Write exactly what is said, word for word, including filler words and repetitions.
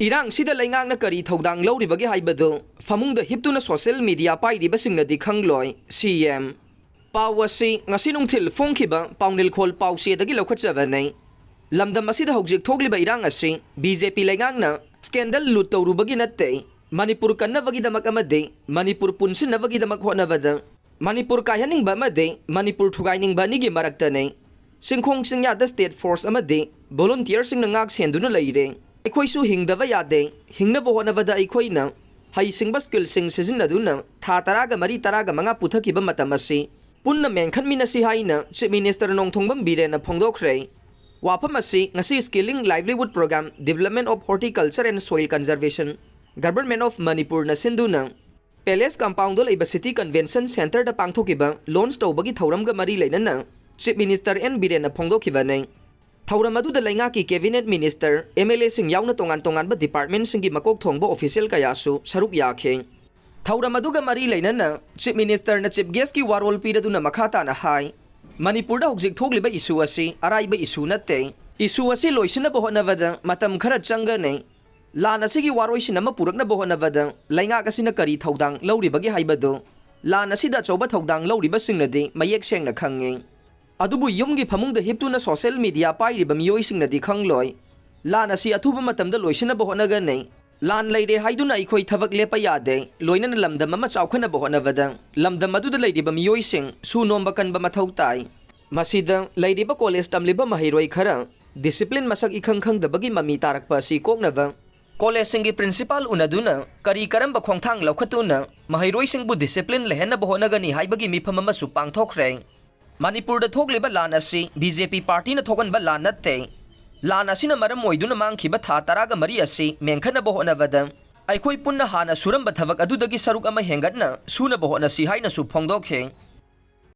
ꯏꯔꯥꯡꯁꯤꯗ ꯂꯩꯉꯥꯛꯅ ꯀꯔꯤ ꯊꯧꯗꯥꯡ ꯂꯧꯔꯤꯕꯒꯦ ꯍꯥꯏꯕꯗꯨ ꯐꯃꯨꯡꯗ ꯍꯤꯞꯇꯨꯅ ꯁꯣꯁꯤꯌꯦꯜ ꯃꯤꯗꯤꯌꯥ ꯄꯥꯏꯔꯤꯕꯁꯤꯡꯅꯗꯤ ꯈꯪꯂꯣꯏ꯫ ꯁꯤ ꯑꯦꯝ꯫ ꯄꯥꯎ ꯑꯁꯤ ꯉꯁꯤ ꯅꯨꯡꯊꯤꯜ ꯐꯣꯡꯈꯤꯕ ꯄꯥꯎꯅꯤꯜꯈꯣꯜ ꯄꯥꯎꯆꯦꯗꯒꯤ ꯂꯧꯈꯠꯆꯕꯅꯤ꯫ ꯂꯝꯗꯝ ꯑꯁꯤꯗ ꯍꯧꯖꯤꯛ ꯊꯣꯛꯂꯤꯕ ꯏꯔꯥꯡ ꯑꯁꯤ ꯕꯤ ꯖꯦ ꯄꯤ ꯂꯩꯉꯥꯛꯅ ꯁ꯭ꯀꯦꯟꯗꯜ ꯂꯨꯠ ꯇꯧꯔꯨꯕꯒꯤ ꯅꯠꯇꯦ, ꯃꯅꯤꯄꯨꯔ ꯀꯟꯅꯕꯒꯤꯗꯃꯛ ꯑꯃꯗꯤ ꯃꯅꯤꯄꯨꯔ ꯄꯨꯟꯁꯤꯟꯅꯕꯒꯤꯗꯃꯛ ꯍꯣꯠꯅꯕꯗ ꯃꯅꯤꯄꯨꯔ ꯀꯥꯏꯍꯟꯅꯤꯡꯕ ꯑꯃꯗꯤ ꯃꯅꯤꯄꯨꯔ ꯊꯨꯒꯥꯏꯅꯤꯡꯕ ꯑꯅꯤꯒꯤ ꯃꯔꯛꯇꯅꯤ꯫ ꯆꯤꯡꯈꯣꯡ ꯆꯤꯡꯌꯥꯗ ꯁ꯭ꯇꯦꯠ ꯐꯣꯔꯁ ꯑꯃꯗꯤ ꯚꯣꯂꯨꯟꯇꯤꯌꯔꯁꯤꯡꯅ ꯉꯥꯛ ꯁꯦꯟꯗꯨꯅ ꯂꯩꯔꯦ꯫ ꯑꯩꯈꯣꯏꯁꯨ ꯍꯤꯡꯗꯕ ꯌꯥꯗꯦ꯫ ꯍꯤꯡꯅꯕ ꯍꯣꯠꯅꯕꯗ ꯑꯩꯈꯣꯏꯅ ꯍꯩꯁꯤꯡꯕ ꯁ꯭ꯀꯤꯜꯁꯤꯡ ꯁꯤꯖꯤꯟꯅꯗꯨꯅ ꯊꯥ ꯇꯔꯥꯒ ꯃꯔꯤ, ꯇꯔꯥꯒ ꯃꯉꯥ ꯄꯨꯊꯈꯤꯕ ꯃꯇꯝ ꯑꯁꯤ ꯄꯨꯟꯅ ꯃꯦꯟꯈꯠꯃꯤꯟꯅꯁꯤ ꯍꯥꯏꯅ ꯆꯤꯐ ꯃꯤꯅꯤꯁꯇꯔ ꯅꯣꯡꯊꯣꯝꯕꯝ ꯕꯤꯔꯦꯟꯅ ꯐꯣꯡꯗꯣꯛꯈ꯭ꯔꯦ꯫ ꯋꯥꯐꯝ ꯑꯁꯤ ꯉꯁꯤ Skilling Livelihood Program, Development of Horticulture and Soil Conservation, Government of ꯃꯅꯤꯄꯨꯔꯅ ꯁꯤꯟꯗꯨꯅ ꯄꯦꯂꯦꯁ ꯀꯝꯄꯥꯎꯟꯗ ꯂꯩꯕ ꯁꯤꯇꯤ ꯀꯟꯚꯦꯟꯁꯟ ꯁꯦꯟꯇꯔꯗ ꯄꯥꯡꯊꯣꯛꯈꯤꯕ ꯂꯣꯟꯆ ꯇꯧꯕꯒꯤ ꯊꯧꯔꯝꯒ ꯃꯔꯤ ꯂꯩꯅꯅ ꯆꯤꯐ ꯃꯤꯅꯤꯁꯇꯔ ꯑꯦꯟ ꯕꯤꯔꯦꯟꯅ ꯐꯣꯡꯗꯣꯛꯈꯤꯕꯅꯤ꯫ ꯊꯧꯔꯝ ꯑꯗꯨꯗ ꯂꯩꯉꯥꯛꯀꯤ ꯀꯦꯕꯤꯅꯦꯠ ꯃꯤꯅꯤꯁꯇꯔ, ꯑꯦꯝ ꯑꯦꯜ ꯑꯦꯁꯤꯡ ꯌꯥꯎꯅ ꯇꯣꯉꯥꯟ ꯇꯣꯉꯥꯟꯕ ꯗꯤꯄꯥꯔꯠꯃꯦꯟꯁꯤꯡꯒꯤ ꯃꯀꯣꯛ ꯊꯣꯡꯕ ꯑꯣꯐꯤꯁꯤꯌꯦꯜ ꯀꯌꯥꯁꯨ ꯁꯔꯨꯛ ꯌꯥꯈꯤ꯫ ꯊꯧꯔꯝ ꯑꯗꯨꯒ ꯃꯔꯤ ꯂꯩꯅꯅ ꯆꯤꯐ ꯃꯤꯅꯤꯁꯇꯔꯅ ꯆꯤꯐ ꯒꯦꯁꯀꯤ ꯋꯥꯔꯣꯜ ꯄꯤꯔꯗꯨꯅ ꯃꯈꯥ ꯇꯥꯅ ꯍꯥꯏ, ꯃꯅꯤꯄꯨꯔꯗ ꯍꯧꯖꯤꯛ ꯊꯣꯛꯂꯤꯕ ꯏꯁꯨ ꯑꯁꯤ ꯑꯔꯥꯏꯕ ꯏꯁꯨ ꯅꯠꯇꯦ꯫ ꯏꯁꯨ ꯑꯁꯤ ꯂꯣꯏꯁꯤꯟꯅꯕ ꯍꯣꯠꯅꯕꯗ ꯃꯇꯝ ꯈꯔ ꯆꯪꯒꯅꯤ꯫ ꯂꯥꯟ ꯑꯁꯤꯒꯤ ꯋꯥꯔꯣꯏꯁꯤꯟ ꯑꯃ ꯄꯨꯔꯛꯅꯕ ꯍꯣꯠꯅꯕꯗ ꯂꯩꯉꯥꯛ ꯑꯁꯤꯅ ꯀꯔꯤ ꯊꯧꯗꯥꯡ ꯂꯧꯔꯤꯕꯒꯦ ꯍꯥꯏꯕꯗꯨ ꯂꯥꯟ ꯑꯁꯤꯗ ꯑꯆꯧꯕ ꯊꯧꯗꯥꯡ ꯂꯧꯔꯤꯕꯁꯤꯡꯅꯗꯤ ꯃꯌꯦꯛ ꯁꯦꯡꯅ ꯈꯪꯉꯤ꯫ ꯑꯗꯨꯕꯨ ꯌꯨꯝꯒꯤ ꯐꯃꯨꯡꯗ ꯍꯤꯞꯇꯨꯅ ꯁꯣꯁꯤꯌꯦꯜ ꯃꯤꯗꯤꯌꯥ ꯄꯥꯏꯔꯤꯕ ꯃꯤꯑꯣꯏꯁꯤꯡꯅꯗꯤ ꯈꯪꯂꯣꯏ꯫ ꯂꯥꯟ ꯑꯁꯤ ꯑꯊꯨꯕ ꯃꯇꯝꯗ ꯂꯣꯏꯁꯤꯟꯅꯕ ꯍꯣꯠꯅꯒꯅꯤ꯫ ꯂꯥꯟ ꯂꯩꯔꯦ ꯍꯥꯏꯗꯨꯅ ꯑꯩꯈꯣꯏ ꯊꯕꯛ ꯂꯦꯞꯄ ꯌꯥꯗꯦ꯫ ꯂꯣꯏꯅꯅ ꯂꯝꯗꯝ ꯑꯃ ꯆꯥꯎꯈꯠꯅꯕ ꯍꯣꯠꯅꯕꯗ ꯂꯝꯗꯝ ꯑꯗꯨꯗ ꯂꯩꯔꯤꯕ ꯃꯤꯑꯣꯏꯁꯤꯡ ꯁꯨ ꯅꯣꯝꯕ ꯀꯟꯕ ꯃꯊꯧ ꯇꯥꯏ꯫ ꯃꯁꯤꯗ ꯂꯩꯔꯤꯕ ꯀꯣꯂꯦꯖ ꯇꯝꯂꯤꯕ ꯃꯍꯩꯔꯣꯏ ꯈꯔ ꯗꯤꯁꯤꯄ꯭ꯂꯤꯟ ꯃꯁꯛ ꯏꯈꯪ ꯈꯪꯗꯕꯒꯤ ꯃꯃꯤ ꯇꯥꯔꯛꯄ ꯑꯁꯤ ꯀꯣꯛꯅꯕ ꯀꯣꯂꯦꯖꯁꯤꯡꯒꯤ ꯄ꯭ꯔꯤꯟꯁꯤꯄꯥꯜ ꯎꯅꯗꯨꯅ ꯀꯔꯤ ꯀꯔꯝꯕ ꯈꯣꯡꯊꯥꯡ ꯂꯧꯈꯠꯇꯨꯅ ꯃꯍꯩꯔꯣꯏꯁꯤꯡꯕꯨ ꯗꯤꯁꯤꯄ꯭ꯂꯤꯟ ꯂꯩꯍꯟꯅꯕ ꯍꯣꯠꯅꯒꯅꯤ ꯍꯥꯏꯕꯒꯤ ꯃꯤꯐꯝ ꯑꯃꯁꯨ ꯄꯥꯡꯊꯣꯛꯈ꯭ꯔꯦ꯫ ꯃꯅꯤꯄꯨꯔꯗ ꯊꯣꯛꯂꯤꯕ ꯂꯥꯟ ꯑꯁꯤ ꯕꯤ ꯖꯦ ꯄꯤ ꯄꯥꯔꯇꯤꯅ ꯊꯣꯛꯍꯟꯕ ꯂꯥꯟ ꯅꯠꯇꯦ꯫ ꯂꯥꯟ ꯑꯁꯤꯅ ꯃꯔꯝ ꯑꯣꯏꯗꯨꯅ ꯃꯥꯡꯈꯤꯕ ꯊꯥ ꯇꯔꯥꯒ ꯃꯔꯤ ꯑꯁꯤ ꯃꯦꯟꯈꯠꯅꯕ ꯍꯣꯠꯅꯕꯗ ꯑꯩꯈꯣꯏ ꯄꯨꯟꯅ ꯍꯥꯟꯅ ꯁꯨꯔꯝꯕ ꯊꯕꯛ ꯑꯗꯨꯗꯒꯤ ꯁꯔꯨꯛ ꯑꯃ ꯍꯦꯟꯒꯠꯅ ꯁꯨꯅꯕ ꯍꯣꯠꯅꯁꯤ ꯍꯥꯏꯅꯁꯨ ꯐꯣꯡꯗꯣꯛꯈꯤ꯫